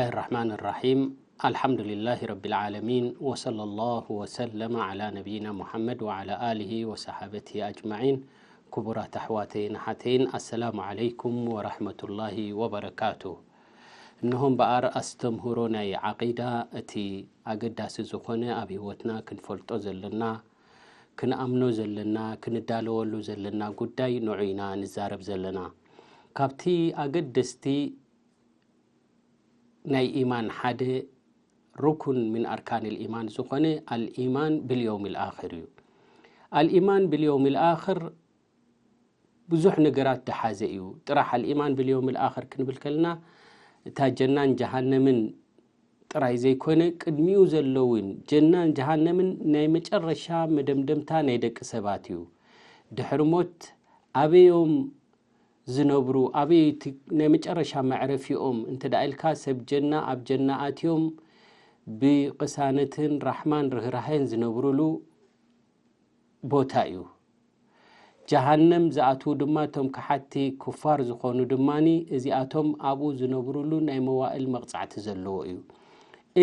الرحمن الرحيم. الحمد لله رب العالمين، وصلى الله وسلم على نبينا محمد وعلى آله وصحابته أجمعين. ክቡራት ኣሕዋተይን ኣሓተይን፣ ኣሰላሙ ዓለይኩም ወራሕመቱላሂ ወበረካቱ። እነሆ እምበኣር ኣስተምህሮ ናይ ዓቂዳ፣ እቲ ኣገዳሲ ዝኾነ ኣብ ህይወትና ክንፈልጦ ዘለና፣ ክንኣምኖ ዘለና፣ ክንዳለወሉ ዘለና ጉዳይ ንዑ ኢና ንዛረብ ዘለና። ካብቲ ኣገደስቲ ናይ ኢማን ሓደ ሩኩን ምን ኣርካን ልኢማን ዝኾነ ኣልኢማን ብልየውም ልኣኽር እዩ። ኣልኢማን ብልየውም ልኣኽር ብዙሕ ነገራት ዝሓዘ እዩ። ጥራሕ ኣልኢማን ብልየውም ልኣኽር ክንብል ከለና እታ ጀናን ጀሃነምን ጥራይ ዘይኮነ ቅድሚኡ ዘለውን ጀናን ጀሃነምን ናይ መጨረሻ መደምደምታ ናይ ደቂ ሰባት እዩ። ድሕሪ ሞት ኣበዮም ዝነብሩ፣ ኣበይ እቲ ናይ መጨረሻ መዕረፊኦም እንተ ደኣ ኢልካ፣ ሰብ ጀና ኣብ ጀና ኣትዮም ብቅሳነትን ራሕማን ርህራሄን ዝነብሩሉ ቦታ እዩ። ጀሃነም ዝኣትዉ ድማ እቶም ከሓቲ ኩፋር ዝኾኑ ድማኒ እዚኣቶም ኣብኡ ዝነብሩሉ ናይ መዋእል መቕጻዕቲ ዘለዎ እዩ።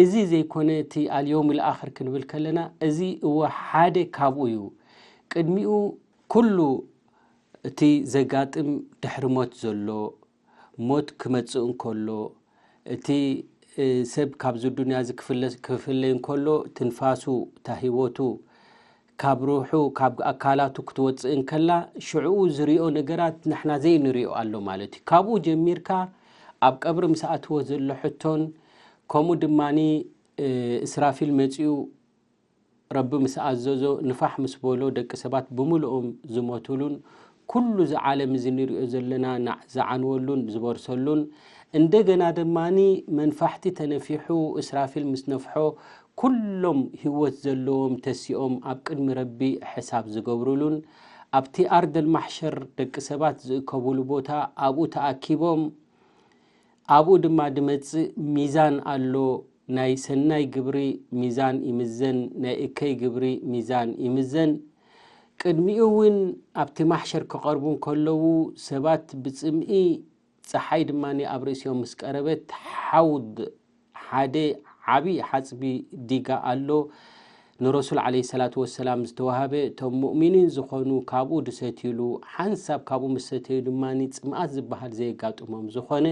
እዚ ዘይኮነ እቲ ኣልየውም ልኣኽር ክንብል ከለና፣ እዚ እወ ሓደ ካብኡ እዩ። ቅድሚኡ ኩሉ እቲ ዘጋጥም ድሕሪ ሞት ዘሎ፣ ሞት ክመጽእ እንከሎ፣ እቲ እ፣ ሰብ ካብዚ ዱንያ እዚ ክፍለ-፣ ክፍለይ እንከሎ፣ ትንፋሱ፣ እታ ህይወቱ ካብ ሩሑ፣ ካብ ኣካላቱ ክትወጽእ እንከላ፣ ሽዕኡ ዝሪኦ ነገራት ንሕና ዘይንሪኦ ኣሎ ማለት እዩ። ካብኡ ጀሚርካ ኣብ ቀብሪ ምስ ኣትዎ ዘሎ ሕቶን፣ ከምኡ ድማኒ፣ እ፣ እስራፊል መጺኡ ረቢ ምስ ኣዘዞ፣ ንፋሕ ምስ በሎ፣ ደቂ ሰባት ብምልኦም ዝሞትሉን፣ ኩሉ እዚ ዓለም እዚ ንሪኦ ዘለና ናዕ ዝዓንወሉን ዝበርሰሉን፣ እንደገና ድማኒ መንፋሕቲ ተነፊሑ፣ እስራፊል ምስ ነፍሖ፣ ኩሎም ህይወት ዘለዎም ተሲኦም ኣብ ቅድሚ ረቢ ሕሳብ ዝገብሩሉን፣ ኣብቲ ኣርደል ማሕሸር ደቂ ሰባት ዝእከቡሉ ቦታ ኣብኡ ተኣኪቦም፣ ኣብኡ ድማ ድመጽእ ሚዛን ኣሎ። ናይ ሰናይ ግብሪ ሚዛን ይምዘን፣ ናይ እከይ ግብሪ ሚዛን ይምዘን። ቅድሚኡ እውን ኣብቲ ማሕሸር ክቐርቡ እንከለዉ፣ ሰባት ብጽምኢ፣ ጸሓይ ድማ ኣብ ርእሲኦም ምስ ቀረበት፣ ሓውድ፣ ሓደ ዓቢ ሓጽቢ ዲጋ ኣሎ። ንረሱል ዓለይሂ ሰላቱ ወሰላም ዝተዋህበ፣ እቶም ሙእሚኒን ዝኾኑ ካብኡ ድሰትዩሉ፣ ሓንሳብ ካብኡ ምስ ሰተዩ ድማ ጽምኣት ዝበሃል ዘየጋጥሞም ዝኾነ፣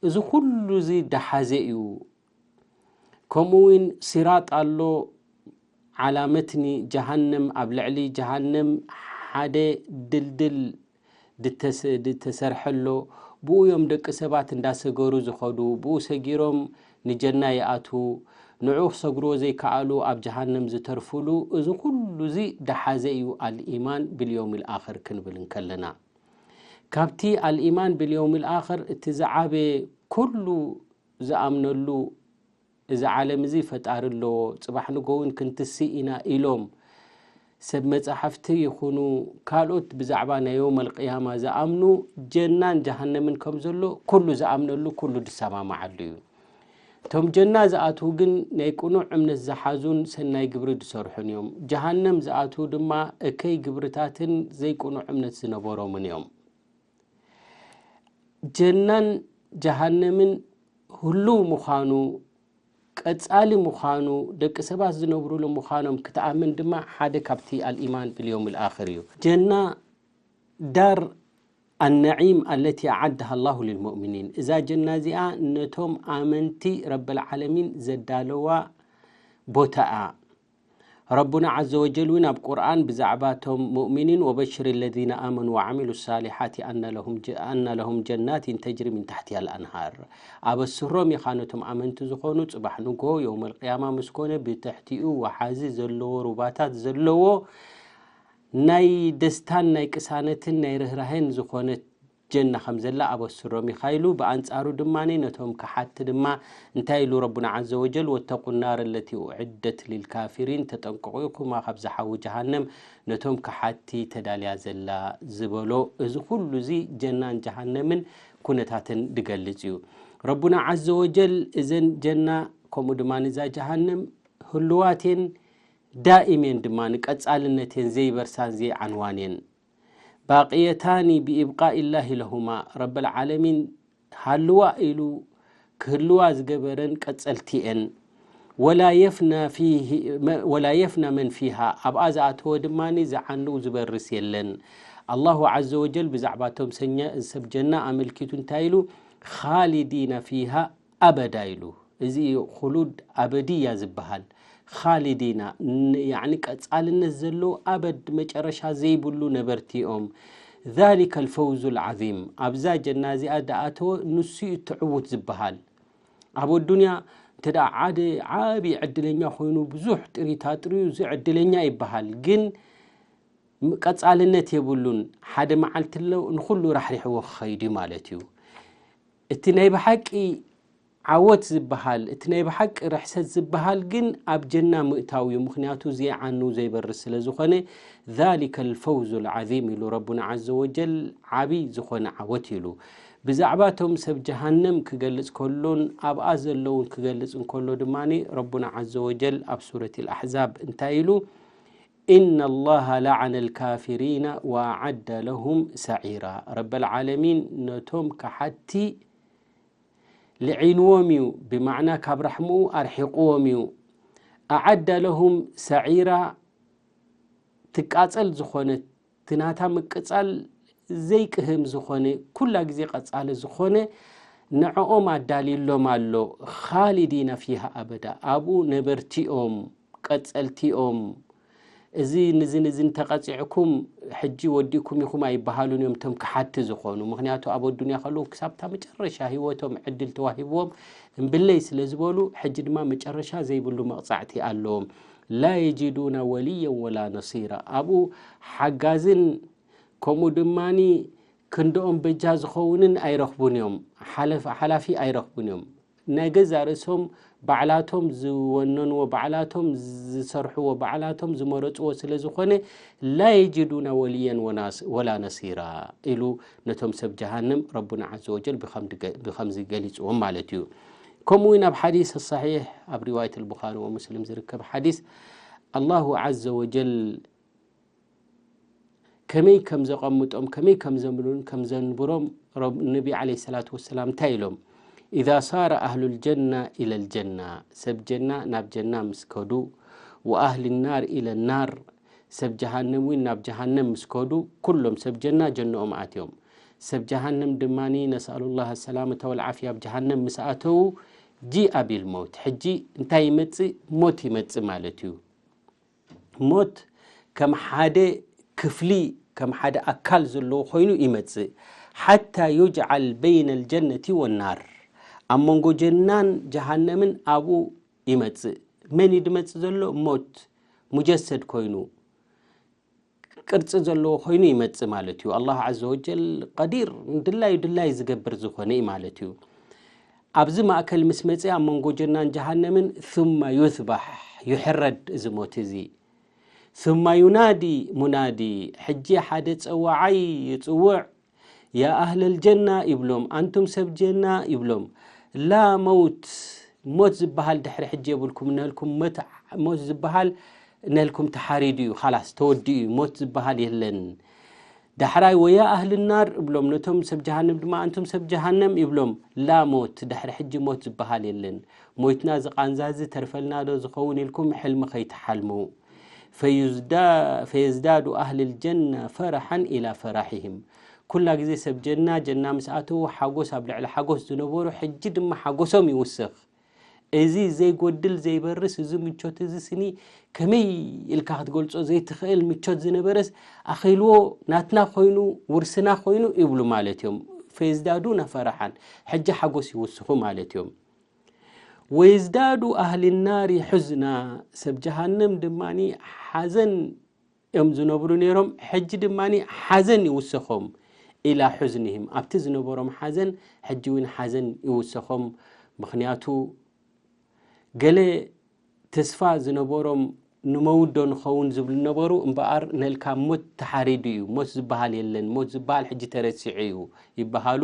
እዚ ኩሉ እዚ ደሓዘ እዩ። ከምኡ እውን ሲራጥ ኣሎ፣ ዓላመትኒ ጀሃነም፣ ኣብ ልዕሊ ጀሃነም ሓደ ድልድል ድተስ-፣ ድተሰርሐ ኣሎ። ብኡ እዮም ደቂ ሰባት እንዳሰገሩ ዝኸዱ፣ ብኡ ሰጊሮም ንጀና ይኣትዉ፣ ንዑ ክሰግርዎ ዘይከኣሉ ኣብ ጀሃነም ዝተርፉሉ። እዚ ኩሉ እዚ ደሓዘ እዩ ኣልኢማን ብልየውም ልኣኽር ክንብል እንከለና። ካብቲ ኣልኢማን ብልየውም ልኣኽር እቲ ዝዓበየ ኩሉ ዝኣምነሉ፣ እዚ ዓለም እዚ ፈጣሪ ኣለዎ፣ ጽባሕ ንጎ እውን ክንትስእ ኢና ኢሎም ሰብ መጻሕፍቲ ይኹኑ ካልኦት ብዛዕባ ናይ የውመል ቅያማ ዝኣምኑ፣ ጀናን ጀሃነምን ከም ዘሎ ኩሉ ዝኣምነሉ፣ ኩሉ ዝሰማማዓሉ እዩ። እቶም ጀና ዝኣትዉ ግን ናይ ቅኑዕ እምነት ዝሓዙን ሰናይ ግብሪ ዝሰርሑን እዮም። ጀሃነም ዝኣትዉ ድማ እከይ ግብርታትን ዘይቅኑዕ እምነት ዝነበሮምን እዮም። ጀናን ጀሃነምን ህሉው ምዃኑ፣ ቀጻሊ ምዃኑ፣ ደቂ ሰባት ዝነብሩሉ ምዃኖም ክትኣምን ድማ ሓደ ካብቲ ኣልኢማን ብልየውም ልኣኽር እዩ። ጀና ዳር ኣነዒም ኣለቲ ኣዓድሃ ኣላሁ ልልሙእሚኒን፣ እዛ ጀና እዚኣ ነቶም ኣመንቲ ረበል ዓለሚን ዘዳለዋ ቦታ እያ። ረቡና ዓዘ ወጀል እውን ኣብ ቁርኣን ብዛዕባ እቶም ሙእሚኒን፣ "ወበሽር ለዚነ ኣመኑ ወዓሚሉ ሳሊሓቲ ኣነ ለሁም ጀ-፣ ኣነ ለሁም ጀናቲን ተጅሪ ሚን ታሕቲሃ ልኣንሃር"፣ ኣበስሮም ኢኻ ነቶም ኣመንቲ ዝኾኑ፣ ጽባሕ ንግሆ የውመል ቅያማ ምስ ኮነ ብትሕቲኡ ወሓዚ ዘለዎ ሩባታት ዘለዎ ናይ ደስታን ናይ ቅሳነትን ናይ ርህራሄን ዝኾነት ጀና ከም ዘላ ኣበስሮም ኢኻ ኢሉ። ብኣንጻሩ ድማ ነቶም ከሓድቲ ድማ እንታይ ኢሉ ረቡና ዓዘ ወጀል? "ወተቁ ናር ለቲ ኡዕደት ሊልካፊሪን"፣ ተጠንቀቑ ኢኹማ ካብዛ ሓዊ ጀሃነም ነቶም ከሓድቲ ተዳልያ ዘላ ዝበሎ። እዚ ኩሉ እዚ ጀናን ጀሃነምን ኩነታትን ድገልጽ እዩ። ረቡና ዓዘ ወጀል እዘን ጀና ከምኡ ድማ እዛ ጀሃነም ህሉዋት እየን፣ ዳኢም እየን ድማ፣ ንቀጻልነት እየን፣ ዘይበርሳን ዘይዓንዋን እየን። ባቅየታኒ ብኢብቃኢላሂ ለሁማ፣ ረበል ዓለሚን ሃልዋ ኢሉ ክህልዋ ዝገበረን ቀጸልቲ እየን። ወላ የፍና ፊሂ-፣ መ-፣ ወላ የፍና መን ፊሃ፣ ኣብኣ ዝኣተወ ድማ ዝዓኑ ዝበርስ የለን። ኣላሁ ዐዘ ወጀል ብዛዕባ እቶም ሰኛ-፣ ሰብ ጀና ኣመልኪቱ እንታይ ኢሉ? ኻሊዲና ፊሃ ኣበዳ ኢሉ። እዚ እዩ ኹሉድ ኣበድያ ዝበሃል። ኻሊዲና፣ ን-፣ ያዕኒ ቀጻልነት ዘለዎ ኣበድ መጨረሻ ዘይብሉ ነበርቲ እዮም። ዛሊከ ልፈውዙ ልዓዚም፣ ኣብዛ ጀና እዚኣ ደኣተወ ንሱ እዩ ትዕውት ዝበሃል። ኣብ ኣዱንያ እንተ ደኣ ሓደ ዓቢ ዕድለኛ ኮይኑ ብዙሕ ጥሪታት ጥርዩ እዚ ዕድለኛ ይበሃል። ግን ም-፣ ቀጻልነት የብሉን። ሓደ መዓልቲ ኣሎ ንኹሉ ራሕሪሕዎ ክኸይድ እዩ ማለት እዩ። እቲ ናይ ብሓቂ ዓወት ዝበሃል፣ እቲ ናይ ብሓቂ ርሕሰት ዝበሃል ግን ኣብ ጀና ምእታው እዩ። ምኽንያቱ ዘይዓኑ ዘይበርስ ስለ ዝኾነ፣ ዛሊከ ልፈውዙ ልዓዚም ኢሉ ረቡና ዐዘ ወጀል፣ ዓቢ ዝኾነ ዓወት ኢሉ። ብዛዕባ እቶም ሰብ ጀሃነም ክገልጽ ከሎን ኣብኣ ዘለውን ክገልጽ እንከሎ ድማ ረቡና ዐዘ ወጀል ኣብ ሱረት ልኣሕዛብ እንታይ ኢሉ? ኢነ ላሃ ለዓነ ልካፊሪና ወኣዓደ ለሁም ሰዒራ። ረበልዓለሚን ነቶም ከሓድቲ ልዒንዎም እዩ፣ ብማዕና ካብ ራሕምኡ ኣርሒቕዎም እዩ። ኣዓደ ለሁም ሰዒራ፣ ትቃጸል ዝኾነት፣ እቲ ናታ ምቅጻል ዘይቅህም ዝኾነ፣ ኩላ ግዜ ቀጻሊ ዝኾነ ንዕኦም ኣዳልዩሎም ኣሎ። ኻሊዲና ፊሃ ኣበዳ፣ ኣብኡ ነበርቲኦም፣ ቀጸልቲኦም። እዚ ንዚ ንዚ እንተቐጺዕኩም ሕጂ ወዲእኩም ኢኹም ኣይበሃሉን እዮም እቶም ከሓድቲ ዝኾኑ። ምኽንያቱ ኣብ ኣዱንያ ከለዉ ክሳብ እታ መጨረሻ ህይወቶም ዕድል ተዋሂብዎም እምብለይ ስለ ዝበሉ፣ ሕጂ ድማ መጨረሻ ዘይብሉ መቕጻዕቲ ኣለዎም። ላ የጂዱና ወልየን ወላ ነሲራ። ኣብኡ ሓጋዝን ከምኡ ድማኒ ክንድኦም በጃ ዝኸውንን ኣይረኽቡን እዮም። ሓለፍ-፣ ሓላፊ ኣይረኽቡን እዮም። ናይ ገዛ ርእሶም ባዕላቶም ዝወነንዎ፣ ባዕላቶም ዝሰርሕዎ፣ ባዕላቶም ዝመረጽዎ ስለ ዝኾነ፣ ላ የጂዱና ወልየን ወናስ-፣ ወላ ነሲራ ኢሉ ነቶም ሰብ ጀሃነም ረቡና ዐዘ ወጀል ብኸም ድገ-፣ ብኸምዚ ገሊጽዎም ማለት እዩ። ከምኡ እውን ኣብ ሓዲስ ሰሒሕ ኣብ ሪዋየት ኣልቡኻሪ ወሙስሊም ዝርከብ ሓዲስ ኣላሁ ዐዘ ወጀል ከመይ ከም ዘቐምጦም፣ ከመይ ከም ዘምሉን ከም ዘንብሮም ረብ-፣ ነቢ ዓለይሂ ሰላቱ ወሰላም እንታይ ኢሎም? ኢዛ ሳረ ኣህሉል ጀና ኢለል ጀና፣ ሰብ ጀና ናብ ጀና ምስ ከዱ፣ ወኣህሊ ናር ኢለ ናር፣ ሰብ ጀሃነም እውን ናብ ጀሃነም ምስ ከዱ፣ ኩሎም ሰብ ጀና ጀነኦም ኣትዮም። ሰብ ጀሃነም ድማኒ ነስኣሉላህ ሰላመተ ወልዓፍያ ኣብ ጀሃነም ምስ ኣተዉ፣ ጂኣ ቢል መውት፣ ሕጂ እንታይ ይመጽእ? ሞት ይመጽእ ማለት እዩ። ሞት ከም ሓደ ክፍሊ፣ ከም ሓደ ኣካል ዘለዎ ኮይኑ ይመጽእ። ሓታ ዩጅዓል በይነ ልጀነቲ ወናር፣ ኣብ መንጎ ጀናን ጀሃነምን ኣብኡ ይመጽእ። መን እዩ ድመጽእ ዘሎ? ሞት ሙጀሰድ ኮይኑ፣ ቅርጺ ዘለዎ ኮይኑ ይመጽእ ማለት እዩ። ኣላሁ ዐዘ ወጀል ቀዲር፣ ድላዩ ድላይ ዝገብር ዝኾነ እዩ ማለት እዩ። ኣብዚ ማእከል ምስ መጽአ ኣብ መንጎ ጀናን ጀሃነምን ثم يذبح፣ ይሕረድ እዚ ሞት እዚ። ثم ينادي منادي፣ ሕጂ ሓደ ጸዋዓይ ይጽውዕ፣ ያ ኣህለል ጀና ይብሎም፣ ኣንቱም ሰብ ጀና ይብሎም። ላ መውት፣ ሞት ዝበሃል ድሕሪ ሕጂ የብልኩም፣ ነልኩም ሞት፣ ሞት ዝበሃል ነልኩም ተሓሪዱ እዩ፣ ኻላስ ተወዲኡ እዩ፣ ሞት ዝበሃል የለን። ዳሕራይ ወያ ኣህሊ ናር እብሎም፣ ነቶም ሰብ ጀሃነም ድማ ኣንቱም ሰብ ጀሃነም ይብሎም። ላ ሞት፣ ድሕሪ ሕጂ ሞት ዝበሃል የለን። ሞይትና ዝቓንዛዚ ተርፈልናዶ ዝኸውን ኢልኩም ሕልሚ ከይትሓልሙ። ፈዩዝዳ-፣ ፈየዝዳዱ ኣህሊ ልጀና ፈረሓን ኢላ ፈራሒህም። ኩላ ግዜ ሰብ ጀና፣ ጀና ምስ ኣተዉ ሓጎስ ኣብ ልዕሊ ሓጎስ ዝነበሩ፣ ሕጂ ድማ ሓጎሶም ይውስኽ። እዚ ዘይጎድል ዘይበርስ፣ እዚ ምቾት እዚ ስኒ ከመይ ኢልካ ክትገልጾ ዘይትኽእል ምቾት ዝነበረስ ኣኺልዎ፣ ናትና ኮይኑ፣ ውርስና ኮይኑ ይብሉ ማለት እዮም። ፈየዝዳዱና ፈረሓን፣ ሕጂ ሓጎስ ይውስኹ ማለት እዮም። ወየዝዳዱ ኣህሊ ናሪ ሑዝና፣ ሰብ ጀሃነም ድማኒ ሓዘን እዮም ዝነብሩ ነይሮም፣ ሕጂ ድማኒ ሓዘን ይውሰኾም። ኢላ ሑዝኒህም፣ ኣብቲ ዝነበሮም ሓዘን ሕጂ እውን ሓዘን ይውሰኾም። ምኽንያቱ ገለ ተስፋ ዝነበሮም ንመውት ዶ ንኸውን ዝብሉ ነበሩ፣ እምበኣር ነልካ ሞት ተሓሪዱ እዩ፣ ሞት ዝበሃል የለን፣ ሞት ዝበሃል ሕጂ ተረሲዑ እዩ ይበሃሉ።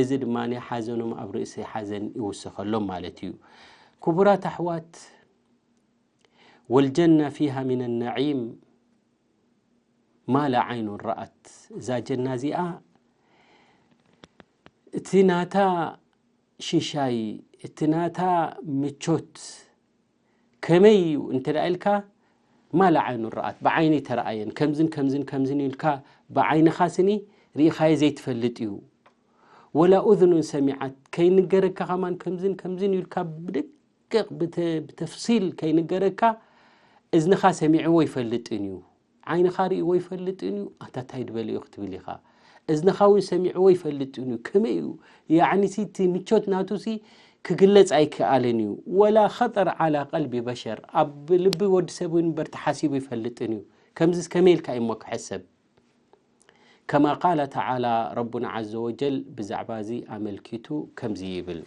እዚ ድማ ሓዘኖም ኣብ ርእሲ ሓዘን ይውሰኸሎም ማለት እዩ። ክቡራት ኣሕዋት፣ ወልጀና ፊሃ ሚነ ነዒም ማ ላ ዓይኑን ረኣት። እዛ ጀና እዚኣ እቲ ናታ ሽሻይ እቲ ናታ ምቾት ከመይ እዩ እንተ ደኣ ኢልካ፣ ማላ ዓይኑ ረኣት፣ ብዓይኒ ተረኣየን፣ ከምዝን ከምዝን ከምዝን ኢልካ ብዓይንኻ ስኒ ርኢኻዮ ዘይትፈልጥ እዩ። ወላ ኡዝኑን ሰሚዓት፣ ከይንገረካ ከማን ከምዝን ከምዝን ኢልካ ብደቂቕ ብተ-፣ ብተፍሲል ከይንገረካ እዝንኻ ሰሚዕዎ ይፈልጥን እዩ። ዓይንኻ ርእይዎ ይፈልጥን እዩ። ኣታ ታይ ድበለ እዩ ክትብል ኢኻ። እዝንኻ እውን ሰሚዕዎ ይፈልጥን እዩ። ከመይ እዩ? ያዕኒ እቲ ምቾት ናቱሲ ክግለጽ ኣይከኣልን እዩ። ወላ ኸጠር ዓላ ቀልቢ በሸር፣ ኣብ ልቢ ወዲ ሰብ እውን እምበር ተሓሲቡ ይፈልጥን እዩ። ከምዚስ ከመይ ኢልካ እሞ ክሕሰብ? ከማ ቃለ ተዓላ፣ ረቡና ዓዘ ወጀል ብዛዕባ እዚ ኣመልኪቱ ከምዚ ይብል።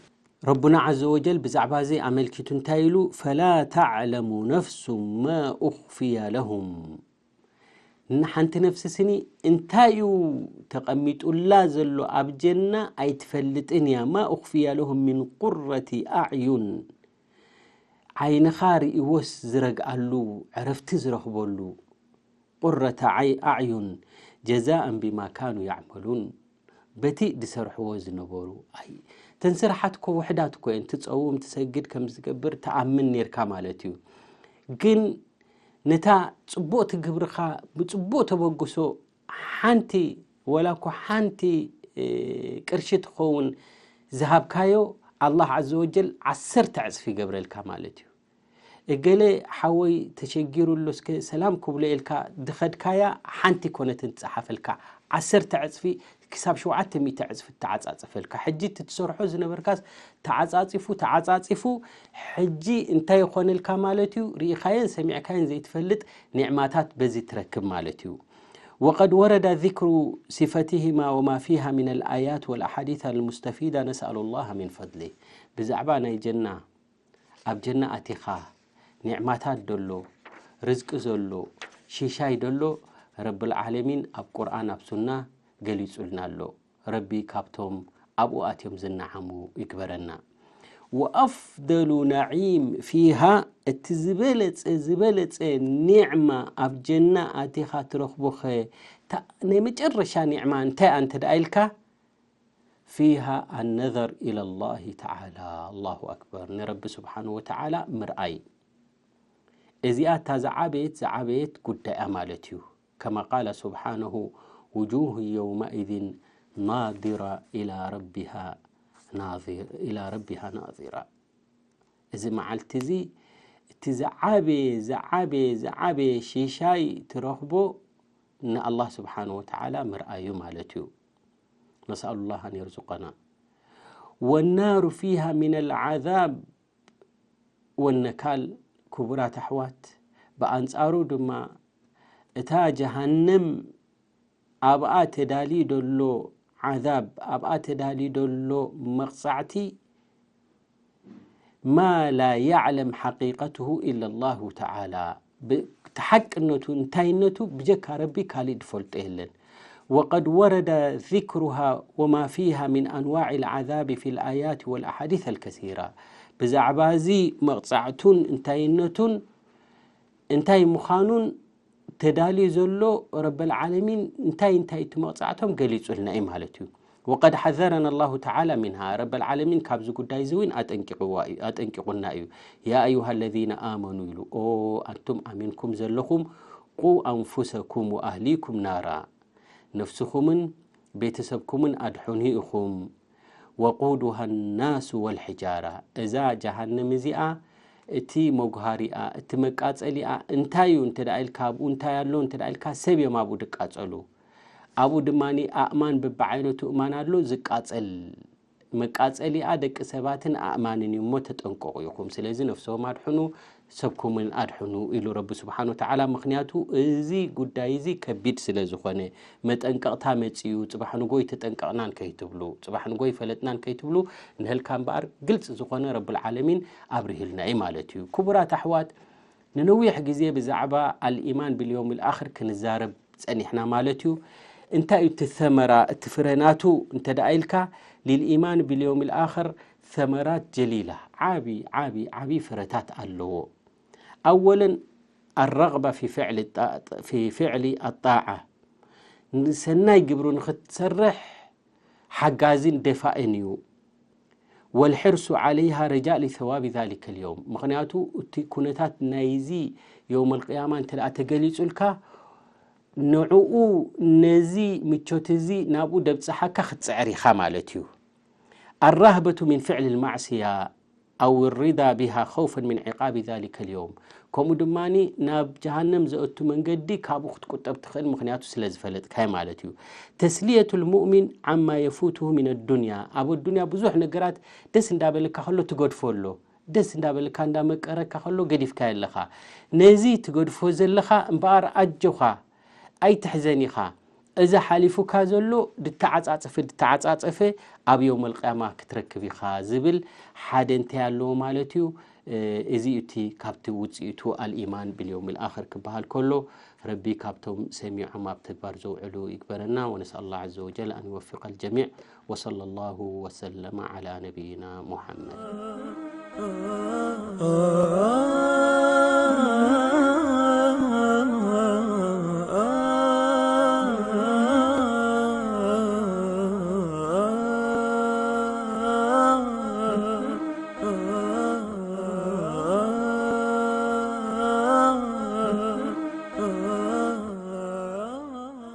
ረቡና ዓዘ ወጀል ብዛዕባ እዚ ኣመልኪቱ እንታይ ኢሉ? ፈላ ተዕለሙ ነፍሱ ማ ኡኽፍየ ለሁም። ንሓንቲ ነፍሲ ስኒ እንታይ እዩ ተቐሚጡላ ዘሎ ኣብ ጀና ኣይትፈልጥን እያ። ማ ኡኽፍየ ለሁም ሚን ቁረቲ ኣዕዩን፣ ዓይንኻ ርእይዎስ ዝረግኣሉ፣ ዕረፍቲ ዝረኽበሉ። ቁረተ ዓይ-፣ ኣዕዩን ጀዛእን ቢማ ካኑ ያዕመሉን፣ በቲ ዝሰርሕዎ ዝነበሩ። ኣይ፣ እተን ስራሓት እኮ ውሕዳት እኮ እየን። ትጸውም፣ ትሰግድ፣ ከም ዝገብር ትኣምን ኔርካ ማለት እዩ። ግን ነታ ጽቡቕቲ ግብርኻ ብጽቡቕ ተበግሶ ሓንቲ፣ ወላ እኮ ሓንቲ፣ እ፣ ቅርሺ ትኸውን ዝሃብካዮ፣ ኣላህ ዓዘ ወጀል ዓሰርተ ዕጽፊ ይገብረልካ ማለት እዩ። እገለ ሓወይ ተሸጊሩ ኣሎ እስከ ሰላም ክብሎ ኢልካ ድኸድካያ ሓንቲ ኮነትን ትጸሓፈልካ፣ ዓሰርተ ዕጽፊ ክሳብ ሸውዓተ ሚእቲ ዕጽፊ ተዓጻጽፈልካ። ሕጂ እቲ ትሰርሖ ዝነበርካስ ተዓጻጺፉ፣ ተዓጻጺፉ፣ ሕጂ እንታይ ይኾነልካ ማለት እዩ? ርኢኻየን ሰሚዕካየን ዘይትፈልጥ ኒዕማታት በዚ ትረክብ ማለት እዩ። وقد ورد ذكر صفتهما وما فيها من الآيات والأحاديث المستفيدة، نسأل الله من فضله. ብዛዕባ ናይ ጀና፣ ኣብ ጀና ኣቲኻ ኒዕማታት ደሎ፣ ርዝቂ ዘሎ፣ ሽሻይ ደሎ፣ ረብል ዓለሚን ኣብ ቁርኣን ኣብ ሱና ገሊጹልና ኣሎ። ረቢ ካብቶም ኣብኡ ኣትዮም ዝነዓሙ ይግበረና። ወኣፍደሉ ነዒም ፊሃ፣ እቲ ዝበለጸ፣ ዝበለጸ ኒዕማ ኣብ ጀና ኣቲኻ ትረኽቦኸ፣ እታ ናይ መጨረሻ ኒዕማ እንታይ እያ እንተ ደኣ ኢልካ፣ ፊሃ ኣነዘር ኢለላሂ ተዓላ። ኣላሁ ኣክበር፣ ንረቢ ስብሓንሁ ወተዓላ ምርኣይ። እዚኣ እታ ዝዓበየት፣ ዝዓበየት ጉዳይ እያ ማለት እዩ። ከማ ቃለ ስብሓንሁ፣ ውጁህ የውመኢዝን ናዲራ ኢላ ረቢሃ ናዚ-፣ ኢላ ረቢሃ ናዚራ። እዚ መዓልቲ እዚ እቲ ዝዓበየ፣ ዝዓበየ፣ ዝዓበየ ሽሻይ ትረኽቦ ንኣላህ ስብሓንሁ ወተዓላ ምርኣዩ ማለት እዩ። ነስኣሉላህ ኣን የርዙቀና። ወናሩ ፊሃ ሚነል ዓዛብ ወነካል። ክቡራት ኣሕዋት፣ ብኣንጻሩ ድማ እታ ጀሃነም ኣብኣ ተዳልዩ ደሎ ዓዛብ፣ ኣብኣ ተዳልዩ ደሎ መቕጻዕቲ፣ ማ ላ ያዕለም ሓቂቀትሁ ኢላ ላሁ ተዓላ። ብ-፣ እቲ ሓቅነቱ፣ እንታይነቱ ብጀካ ረቢ ካሊእ ዝፈልጦ የለን። ወቀድ ወረደ ዚክሩሃ ወማ ፊሃ ሚን ኣንዋዕ ልዓዛቢ ፊ ልኣያት ወልኣሓዲት ኣልከሲራ። ብዛዕባ እዚ መቕጻዕቱን እንታይነቱን እንታይ ምዃኑን ተዳልዩ ዘሎ ረበል ዓለሚን እንታይ እንታይ እቲ መቕጻዕቶም ገሊጹልና እዩ ማለት እዩ። ወቀድ ሓዘረና ኣላሁ ተዓላ ሚንሃ፣ ረበል ዓለሚን ካብዚ ጉዳይ እዚ እውን ኣጠንቂቕዋ እዩ፣ ኣጠንቂቑና እዩ። ያ ኣዩሃ ለዚነ ኣመኑ ኢሉ፣ ኦ ኣንቱም ኣሚንኩም ዘለኹም፣ ቁ ኣንፉሰኩም ወኣህሊኩም ናራ፣ ነፍስኹምን ቤተሰብኩምን ኣድሕኑ ኢኹም። ወቁዱሃ ናሱ ወልሕጃራ፣ እዛ ጀሃነም እዚኣ እቲ መጉሃሪኣ፣ እቲ መቃጸሊኣ እንታይ እዩ እንተ ደኣ ኢልካ፣ ኣብኡ እንታይ ኣሎ እንተ ደኣ ኢልካ፣ ሰብ እዮም ኣብኡ ድቃጸሉ። ኣብኡ ድማ ኣእማን በብዓይነቱ እማን ኣሎ ዝቃጸል። መቃጸሊኣ ደቂ ሰባትን ኣእማንን እዩ እሞ ተጠንቀቑ ኢኹም። ስለዚ ነፍስኹም ኣድሕኑ፣ ሰብኩምን ኣድሕኑ ኢሉ ረቢ ስብሓን ወተዓላ። ምኽንያቱ እዚ ጉዳይ እዚ ከቢድ ስለ ዝኾነ፣ መጠንቀቕታ መጺኡ፣ ጽባሕ ንጎይ ተጠንቀቕናን ከይትብሉ፣ ጽባሕ ንጎይ ፈለጥናን ከይትብሉ፣ ንህልካ እምበኣር ግልጽ ዝኾነ ረብል ዓለሚን ኣብርሂልና እዩ ማለት እዩ። ክቡራት ኣሕዋት፣ ንነዊሕ ግዜ ብዛዕባ ኣልኢማን ብልዮምል ኣኽር ክንዛረብ ጸኒሕና ማለት እዩ። እንታይ እዩ እቲ ሰመራ፣ እቲ ፍረ ናቱ እንተ ደኣ ኢልካ፣ ሊልኢማን ብልዮምል ኣኽር ሰመራት ጀሊላ፣ ዓቢ፣ ዓቢ፣ ዓቢ ፍረታት ኣለዎ። ኣወለን፣ ኣረግባ ፊ ፍዕሊ ጣ-፣ ፊ ፍዕሊ ኣጣዓ፣ ንሰናይ ግብሪ ንኽትሰርሕ ሓጋዚን ደፋእን እዩ። والحرص عليها رجاء لثواب ذلك اليوم. ምኽንያቱ እቲ ኩነታት ናይዚ የውመል ቅያማ እንተ ደኣ ተገሊጹልካ፣ ንዕኡ፣ ነዚ ምቾት እዚ ናብኡ ደብጽሓካ ክትጽዕር ኢኻ ማለት እዩ። الرهبة من فعل المعصية أو الرضا بها خوفا من عقاب ذلك اليوم. ከምኡ ድማ ናብ ጀሃነም ዘእቱ መንገዲ ካብኡ ክትቁጠብ ትኽእል፣ ምኽንያቱ ስለ ዝፈለጥካይ ማለት እዩ። تسلية المؤمن عما يفوته من الدنيا. ኣብ ኣዱንያ ብዙሕ ነገራት ደስ እንዳበለካ ከሎ ትገድፎ ኣሎ፣ ደስ እንዳበለካ እንዳመቀረካ ከሎ ገዲፍካዮ ኣለኻ። ነዚ ትገድፎ ዘለኻ እምበኣር ኣጆኻ ኣይትሕዘን ኢኻ። እዚ ሓሊፉካ ዘሎ ድተዓጻጸፈ ድተዓጻጸፈ ኣብ የውመል ቅያማ ክትረክብ ኢኻ ዝብል ሓደ እንታይ ኣለዎ ማለት እዩ። እዚ እዩ እቲ ካብቲ ውጽኢቱ ኣልኢማን ብልየውም ልኣኽር ክበሃል ከሎ፣ ረቢ ካብቶም ሰሚዖም ኣብ ተግባር ዘውዕሉ ይግበረና። ونسأل الله عز وجل أن يوفق الجميع. وصلى الله وسلم على نبينا محمد.